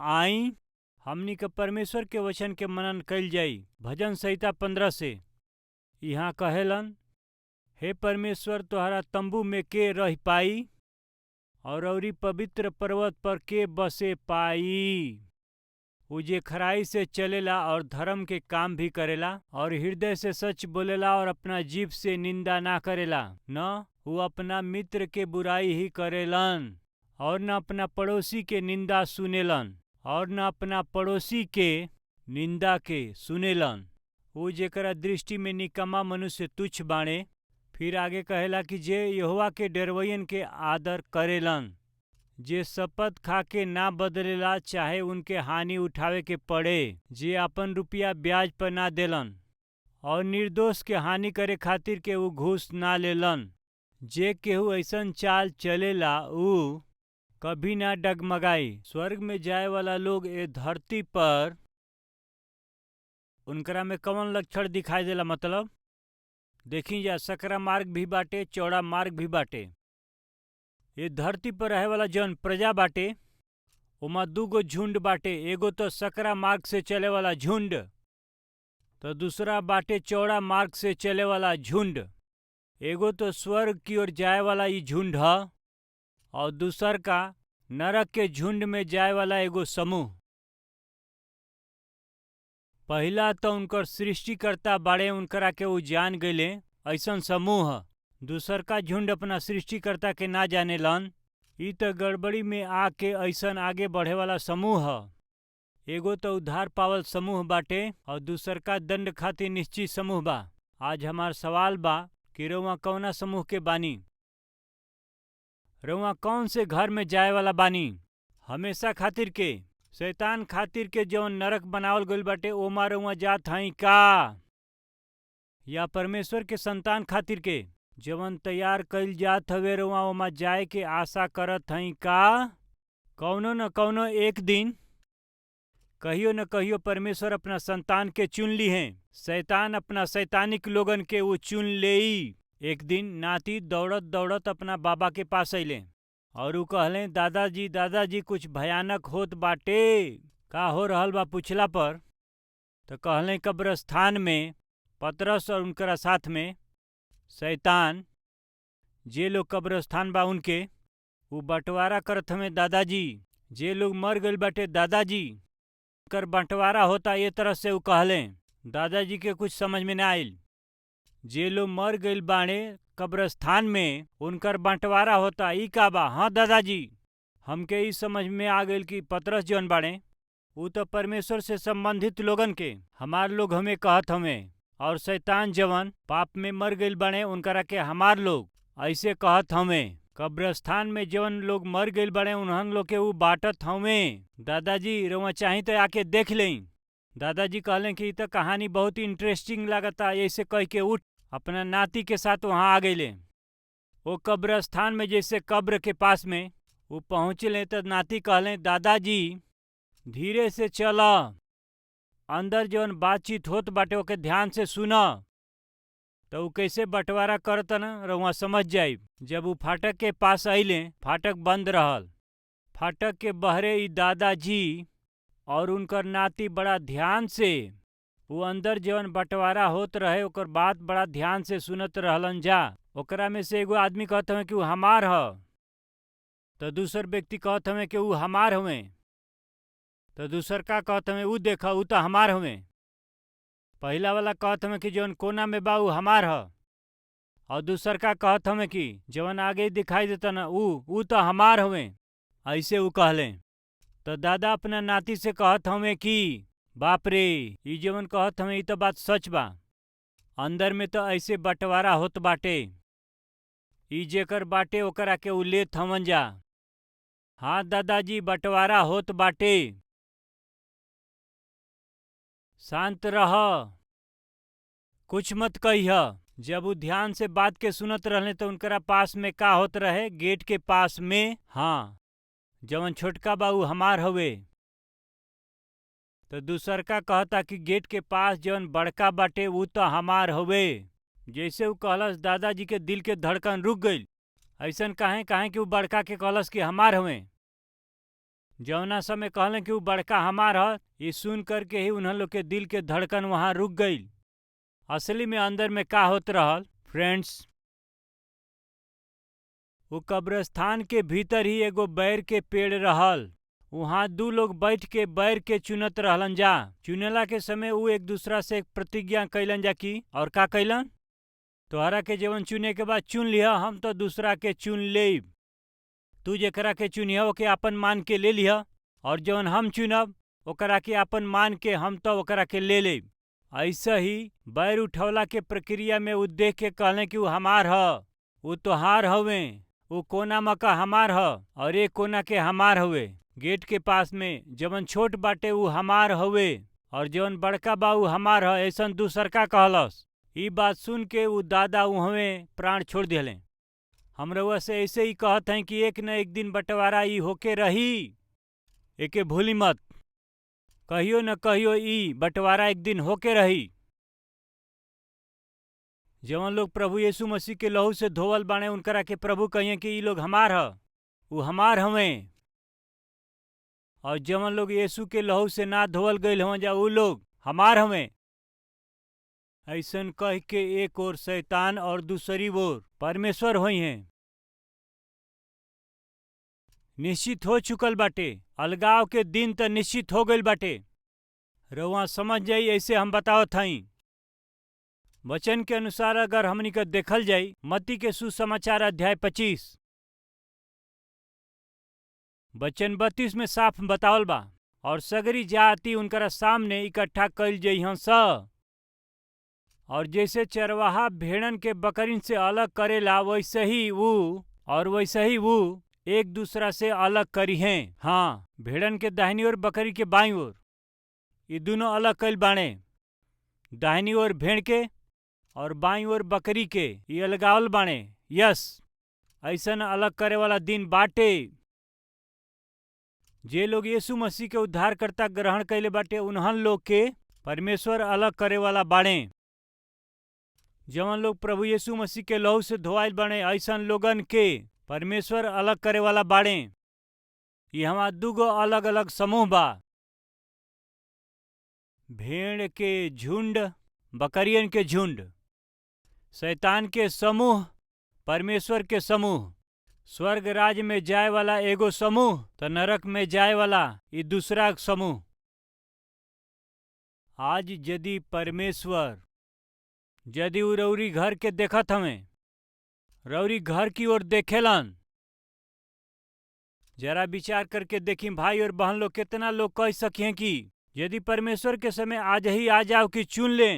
आई हमनी के परमेश्वर के वचन के मनन कइल जाई। भजन संहिता 15 से यहाँ कहेलन, हे परमेश्वर तोहरा तंबू में के रह पाई और अउरी पवित्र पर्वत पर के बसे पाई। उ जे खराई से चलेला और धर्म के काम भी करेला और हृदय से सच बोलेला और अपना जीभ से निंदा ना करेला, न उ अपना मित्र के बुराई ही करेलन और न अपना पड़ोसी के निंदा सुनेलन और न अपना पड़ोसी के निंदा के सुनेलन। उ जेकरा दृष्टि में निकम्मा मनुष्य तुच्छ बाणे। फिर आगे कहेला कि जे यहोवा के डेरवैयन के आदर करेलन, जे शपथ खा के ना बदलेला चाहे उनके हानि उठावे के पड़े, जे आपन रुपया ब्याज पर ना देलन और निर्दोष के हानि करे खातिर के उ घूस ना लेलन। जे केहू ऐसन चाल चलेला उ कभी ना डगमगाई। स्वर्ग में जाए वाला लोग ए धरती पर उनकरा में कौन लक्षण दिखाई देला, मतलब देखी जा सकरा मार्ग भी बाटे, चौड़ा मार्ग भी बाटे। ये धरती पर रहे वाला जौन प्रजा बाटे ओमा दूगो झुंड बाटे, एगो तो सकरा मार्ग से चले वाला झुंड तो दूसरा बाटे चौड़ा मार्ग से चले वाला झुंड। एगो तो स्वर्ग की ओर जाए वाला ई झुंड ह और दूसर का नरक के झुंड में जाए वाला एगो समूह। पहिला तो उनकर सृष्टिकर्ता बाड़े, उनकरा के उ जान गईले ऐसन समूह। दूसर का झुंड अपना सृष्टिकर्ता के ना जानेलन। ई त गड़बड़ी में आके ऐसन आगे बढ़े वाला समूह ह। एगो तो उद्धार पावल समूह बाटे और दूसर का दंड खातिर निश्चित समूह बा। आज हमार सवाल बा कि रउआ कौना समूह के बानी, रउआ कौन से घर में जाए वाला बानी? हमेशा खातिर के शैतान खातिर के जौन नरक बनावल गइल बाटे ओमा रउआ जात हई का, या परमेश्वर के संतान खातिर के जवन तैयार कइल जात हवे रउआ ओमा जाए के आशा करत हई का? कौनो न कौनो एक दिन कहियो न कहियो परमेश्वर अपना संतान के चुन लीहे। शैतान अपना शैतानिक लोगन के वो चुन लेई। एक दिन नाती दौड़त दौड़त अपना बाबा के पास अइले और उ कहले, दादाजी दादाजी कुछ भयानक होत बाटे। का हो रहल बा पूछला पर तो कहले, कब्रस्तान में पतरस और उनकरा साथ में शैतान जे लोग कब्रस्तान बा उनके उ बंटवारा करत हमें। दादाजी जे लोग मर गइल बाटे दादाजी उनकर बंटवारा होता, ये तरह से उ कहले। दादाजी के कुछ समझ में ना आइल। जे लोग मर गइल बाणे कब्रस्तान में उनकर बंटवारा होता, ई का बा? हाँ दादाजी हमके ई समझ में आ गइल कि पतरस जौन बाणे उ तो परमेश्वर से संबंधित लोगन के हमार लोग हमें कहत हमें, और शैतान जवन पाप में मर गइल बाणे उनकरा के हमार लोग ऐसे कहत हमें। कब्रस्तान में जवन लोग मर गइल बाणे उन्हन लोग के उ बाटत हमें। दादाजी रउआ चाही तो आके देख लें। दादाजी कहलें कि ई त कहानी बहुत इंटरेस्टिंग लागता। ऐसे कह के उठ अपना नाती के साथ वहाँ आ गइले। वो कब्रस्तान में जैसे कब्र के पास में वो पहुँचले तो नाती कहलें, दादाजी धीरे से चल, अंदर जौन बातचीत होत बाटे ओके ध्यान से सुन। तो उ कैसे बंटवारा करतन रउआ समझ जाई। जब उ फाटक के पास अइले, फाटक बंद रहल। फाटक के बहरे ई दादाजी और उनकर नाती बड़ा ध्यान से उ अंदर जौन बंटवारा होत रहे ओकर बात बड़ा ध्यान से सुनत रहलन जा। ओकरा में से एगो आदमी कहत हवे कि उ हमार ह, तो दूसर व्यक्ति कहत हवे कि उ हमार हवे, तो दूसर का कहत हवे उ देख उ तो हमार हवे। पहिला वाला कहत हवे कि जौन कोना में बा उ हमार ह, और दूसर का कहत हवे कि जौन आगे दिखाई देता न उ तो हमार हवे। ऐसे उ कहले। तो दादा अपना नाती से कहत हवे कि बाप रे, ई जवन कहत हवे ई तो बात सच बा। अंदर में तो ऐसे बंटवारा होत बाटे, ई जेकर बाटे ओकरा के उ लेत हवन जा। हाँ दादाजी बंटवारा होत बाटे, शांत रह, कुछ मत कहिह। जब उ ध्यान से बात के सुनत रहले तो उनकरा पास में का होत रहे, गेट के पास में, हाँ जवन छोटका बा उ हमार हवे। तो दूसरका कहता कि गेट के पास जवन बड़का बाटे उ तो हमार हवे। जैसे उ कहलस दादाजी के दिल के धड़कन रुक गईल। ऐसन काहे काहे कि उ बड़का के कहलस कि हमार हवे। जौना समय कहलन कि ऊ बड़का हमार ह, ई सुन करके ही उन्हन लोग के दिल के धड़कन वहां रुक गईल। असली में अंदर में का होत रहल फ्रेंड्स, वो कब्रिस्तान के भीतर ही एगो बैर के पेड़ रहल। वहां दू लोग बैठ के बैर के चुनत रहलन जा। चुनेला के समय ऊ एक दूसरा से एक प्रतिज्ञा कैलन जा कि और का कैलन, तोहरा के जवन चुने के बाद चुन लिह, हम तो दूसरा के चुन लेब। तू जेकरा के चुनिह ओके आपन मान के ले लिह, और जवन हम चुनब ओकरा के आपन मान के हम तो ओकरा के ले लेब। ऐसे ही बैर उठौला के प्रक्रिया में ऊ देख के कहले कि ऊ हमार ह, ऊ तोहार हवे, ऊ कोना मका हमार ह और एक कोना के हमार हवे। गेट के पास में जवन छोट बाटे ऊ हमार हवे और जवन बड़का बा ऊ हमार ह, ऐसन दूसरका कहलस। ई बात सुन के ऊ दादा उहवे प्राण छोड़ दिहले। हम रउआ से ऐसे ही कहत हैं कि एक न एक दिन बंटवारा ई होके रही, एके भूली मत। कहियो न कहियो ई बंटवारा एक दिन होके रही। जवन लोग प्रभु यीशु मसीह के लहू से धोवल बाणे उनकरा के प्रभु कहिए कि ई लोग हमार ह, ऊ हमार हवें। और जवन लोग यीशु के लहू से ना धोवल गईल हवन जा ऊ लोग हमार हवें। ऐसन कह के एक ओर शैतान और दूसरी ओर परमेश्वर होई हैं। निश्चित हो चुकल बाटे, अलगाव के दिन त निश्चित हो गईल बाटे। रउआ समझ जाई ऐसे हम बतावत हई। वचन के अनुसार अगर हमनी के देखल जाई मत्ती के सुसमाचार अध्याय 25 वचन 32 में साफ बतावल बा, और सगरी जाति उनकरा सामने इकट्ठा कईल जइहन स, और जैसे चरवाहा भेड़न के बकरिन से अलग करेला वैसे ही ऊ और वैसे ही ऊ एक दूसरा से अलग करी हैं। हाँ, भेड़न के दाहिनी ओर बकरी के बाईं ओर, ये दोनों अलग कईल बाणे। दाहिनी ओर भेड़ के और बाईं ओर बकरी के, ये अलगावल बाणे। यस, ऐसन अलग करे वाला दिन बाटे। जे लोग यीशु मसीह के उद्धारकर्ता ग्रहण कैले बाटे उन्हन लोग के परमेश्वर अलग करे वाला बाणे। जवन लोग प्रभु यीशु मसीह के लहू से धोआइल बाणे ऐसन लोगन के परमेश्वर अलग करे वाला बाणे। ये हमार दूगो अलग अलग समूह बा, भेड़ के झुंड, बकरियन के झुंड, शैतान के समूह, परमेश्वर के समूह। स्वर्ग राज्य में जाए वाला एगो समूह तो नरक में जाए वाला ये दूसरा समूह। आज यदि परमेश्वर यदि उ रउरी घर के देखत हवे, रउरी घर की ओर देखेलन, जरा विचार करके देखी भाई और बहन लोग, कितना लोग कह सकिए कि यदि परमेश्वर के समय आज ही आ जाओ कि चुन ले,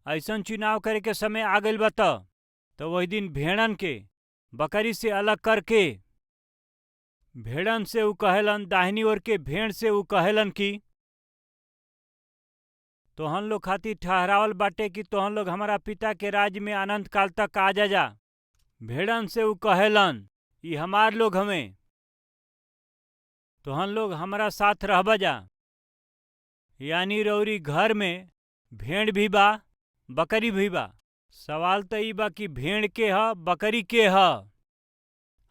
ऐसन चुनाव करे के समय आ गइल बा तो वही दिन भेड़न के बकरी से अलग करके भेड़न से उ कहेलन, दाहिनी ओर के भेड़ से उ कहेलन कि तोहन लोग खातिर ठहरावल बाटे कि तोहन लोग हमारा पिता के राज्य में अनंत काल तक आ जा जा। भेड़न से उ कहेलन, ई हमार लोग हमें, तोहन लोग हमारा साथ रहबा जा। यानी रउरी घर में भेड़ भी बा बकरी भी बा। सवाल तो ई बा कि भेड़ के ह बकरी के ह।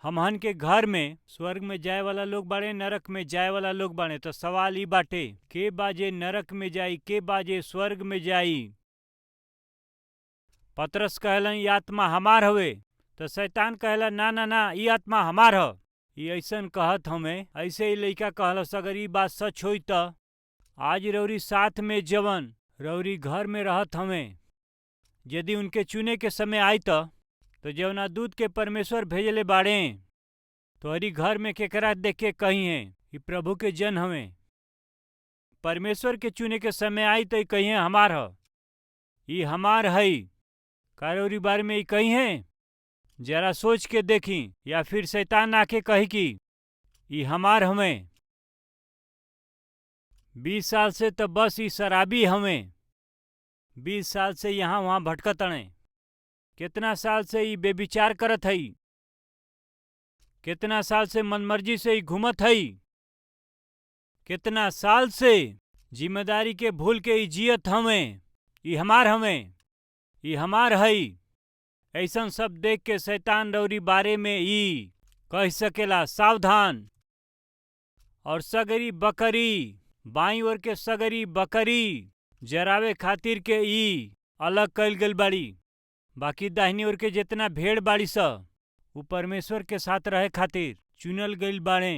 हमहन के घर में स्वर्ग में जाए वाला लोग बाड़े, नरक में जाए वाला लोग बाड़े। तो सवाल ई बाटे, के बाजे नरक में जाई, के बाजे स्वर्ग में जाई। पतरस कहलन ई आत्मा हमार हवे, तो शैतान कहला ना ना ना, ई आत्मा हमार ह। ई ऐसन कहत हमें, ऐसे ही लइका कहलस अगर ई बात सच होई त आज रउरी साथ में जवन रउरी घर में रहत हमें, यदि उनके चुने के समय आई तो जवना दूत के परमेश्वर भेजले बाड़े तोहरी घर में केकरा देख के कही है ई प्रभु के जन हमें। परमेश्वर के चुने के समय आई तो कही है हमार ह, ई हमार हई। कारोरी बारे में ई कही है, जरा सोच के देखी। या फिर शैतान आके कही कि ई हमार हमें, 20 साल से तो बस ई शराबी हमें, 20 साल से यहाँ वहाँ भटकत अणे, कितना साल से ई बेविचार करत हई, कितना साल से मनमर्जी से ई घूमत हई, कितना साल से जिम्मेदारी के भूल के ई जियत हमें, ई हमार हमें, ई हमार हई। ऐसन सब देख के शैतान रउरी बारे में ई कह सकेला, सावधान। और सगरी बकरी, बाईं ओर के सगरी बकरी जरावे खातिर के ई अलग कईल गईल बाड़ी। बाकी दाहिनी ओर के जेतना भेड़ बाड़ी स उ परमेश्वर के साथ रहे खातिर चुनल गईल बाड़े।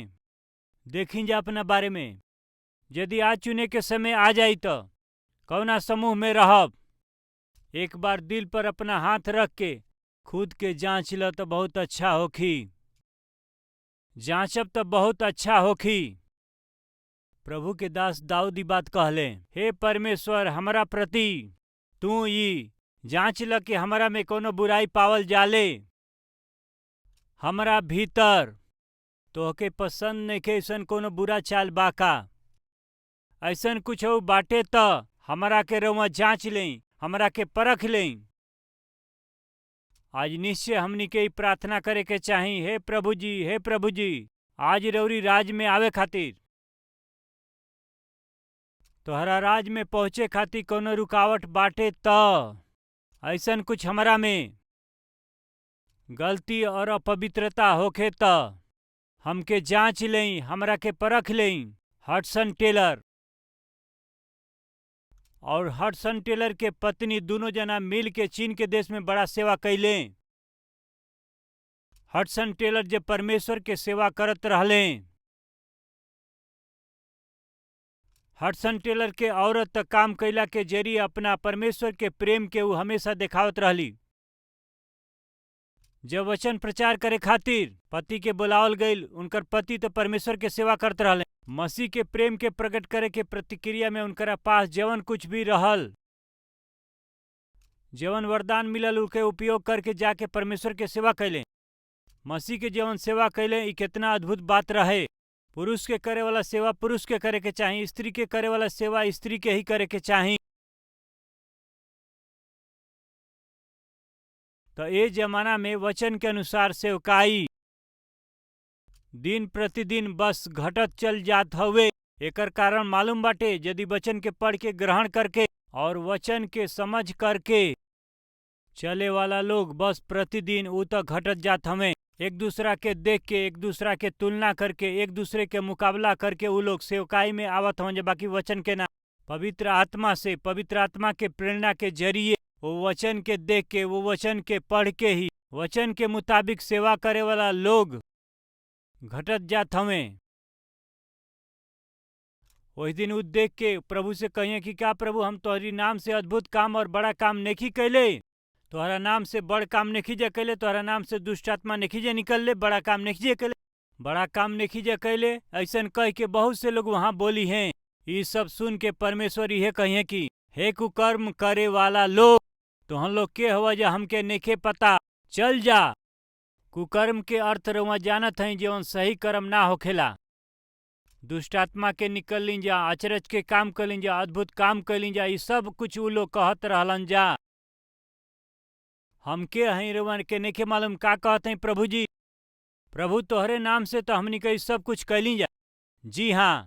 देखी जा अपना बारे में, यदि आज चुने के समय आ जाई त कौना समूह में रहब? एक बार दिल पर अपना हाथ रख के खुद के जांच ल त बहुत अच्छा होखी। जांचब त बहुत अच्छा होखी। प्रभु के दास दाऊद ई बात कहले, हे परमेश्वर हमरा प्रति तू ई जांच ल कि हमरा में कोनो बुराई पावल जाले, हमरा भीतर तोहके पसंद नइखे अइसन कोनो बुरा चाल बा का? ऐसन कुछ बाटे त हमरा के रउआ जांच लेई, हमरा के परख लेई। आज निश्चय हमनी के ई प्रार्थना करे के चाही, हे प्रभु जी, हे प्रभु जी, आज रउरी राज में आवे खातिर, तोहरा राज में पहुँचे खातिर कोनो रुकावट बाटे त ऐसन कुछ हमरा में गलती और अपवित्रता होखे त हमके जांच लेई, हमरा के परख लेई। हडसन टेलर और हडसन टेलर के पत्नी दोनों जना मिल के चीन के देश में बड़ा सेवा कैले। हडसन टेलर जब परमेश्वर के सेवा करत रहले, हडसन टेलर के औरत त काम कैला के जरिए अपना परमेश्वर के प्रेम के ऊ हमेशा देखावत रहली। जब वचन प्रचार करे खातिर पति के बुलावल गईल, उनकर पति तो परमेश्वर के सेवा करत रहले। मसीह के प्रेम के प्रकट करे के प्रतिक्रिया में उनकरा पास जवन कुछ भी रहल, जवन वरदान मिलल, उके उपयोग करके जाके परमेश्वर के सेवा कैले। मसीह के जवन सेवा कैले, ई केतना अद्भुत बात रहे। पुरुष के करे वाला सेवा पुरुष के करे के चाही, स्त्री के करे वाला सेवा स्त्री के ही करे के चाही। तो ये जमाना में वचन के अनुसार सेवकाई दिन प्रतिदिन बस घटत चल जात हवे। एकर कारण मालूम बाटे, यदि वचन के पढ़ के ग्रहण करके और वचन के समझ करके चले वाला लोग बस प्रतिदिन ऊ त घटत जात हवे। एक दूसरा के देख के, एक दूसरा के तुलना करके, एक दूसरे के मुकाबला करके ऊ लोग सेवकाई में आवत हवन, बाकी वचन के ना। पवित्र आत्मा से, पवित्र आत्मा के प्रेरणा के जरिए वो वचन के देख के, वो वचन के पढ़ के ही वचन के मुताबिक सेवा करे वाला लोग घटत जात हवे। वही दिन उ देख के प्रभु से कहिए कि क्या प्रभु हम तोहरी नाम से अद्भुत काम और बड़ा काम नहीं कैले, तोहरा नाम से बड़ काम नहीं जे कैले, तोहरा नाम से दुष्ट आत्मा नहीं जे निकलले, बड़ा काम नहीं जे कैले, बड़ा काम नहीं जे कैले। ऐसन कह के बहुत से लोग वहाँ बोली हैं। ये सब सुन के परमेश्वर यह कहिए कि हे कुकर्म करे वाला लोग, तो हम लोग के हवा जा हमके नइखे पता, चल जा। कुकर्म के अर्थ रउआ जानत हई, जवन सही कर्म ना होखेला। दुष्टात्मा के निकल लीन जा, अचरज के काम कर जा, अद्भुत काम कर जा, ये सब कुछ उ लोग कहत रहलन जा। हमके हई रउआ के नइखे मालूम का कहत हई प्रभु जी। प्रभु तोहरे नाम से तो हमनी के सब कुछ कैली जा। जी हाँ,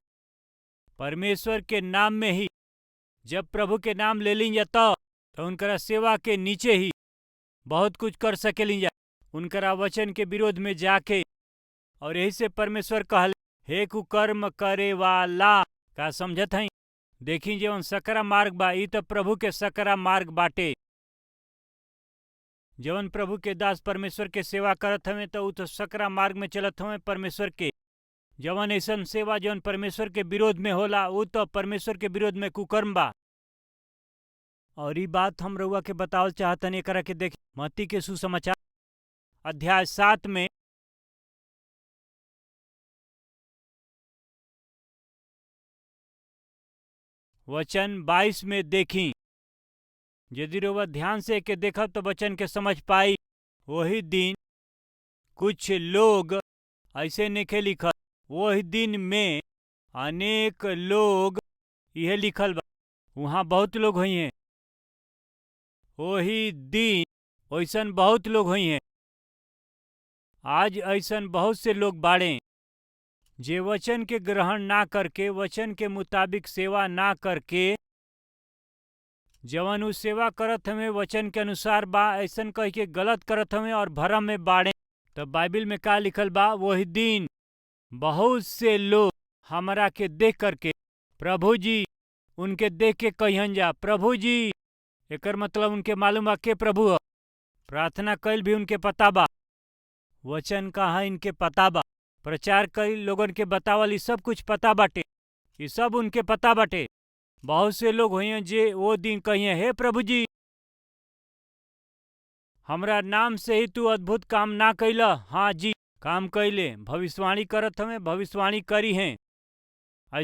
परमेश्वर के नाम में ही जब प्रभु के नाम ले ली जा तो उनकरा सेवा के नीचे ही बहुत कुछ कर सकेली जा, उनकरा वचन के विरोध में जाके। और यही से परमेश्वर कहले, हे कुकर्म करे वाला, का समझत हई? देखी जवन सकरा मार्ग बा, ई तो प्रभु के सकरा मार्ग बाटे। जवन प्रभु के दास परमेश्वर के सेवा करत हवे तो उ तो सकरा मार्ग में चलत हवे परमेश्वर के। जवन ऐसन सेवा जवन परमेश्वर के विरोध में होला, उ तो परमेश्वर के विरोध में कुकर्म बा। और ई बात हम रउआ के बतावल चाहतनी, एकरा के देख मत्ती के सुसमाचार अध्याय 7 में वचन 22 में देखी। यदि रउआ ध्यान से के देखब तो वचन के समझ पाई। वही दिन कुछ लोग ऐसे नइखे लिखल, वही दिन में अनेक लोग यह लिखल बा, वहाँ बहुत लोग हुई हैं। वही दिन ऐसन बहुत लोग हुई हैं। आज ऐसन बहुत से लोग बाड़े जे वचन के ग्रहण ना करके, वचन के मुताबिक सेवा ना करके, जवन उ सेवा करत हमें वचन के अनुसार बा ऐसन कह के गलत करत हमें और भरम में बाड़े। तब बाइबिल में का लिखल बा, वही दिन बहुत से लोग हमरा के देख करके प्रभु जी, उनके देख के कहियन जा प्रभु जी। एकर मतलब उनके मालूम बा के प्रभु ह। प्रार्थना कईल भी उनके पता बा, वचन कहा इनके पता बा, प्रचार कईल लोगन के बतावल ई सब कुछ पता बाटे, ई सब उनके पता बाटे। बहुत से लोग होइहन जे वो दिन कहिए हे प्रभु जी, हमरा नाम से ही तू अद्भुत काम ना कैला। हाँ जी, काम कैले, भविष्यवाणी करत हमें, भविष्यवाणी करी हैं।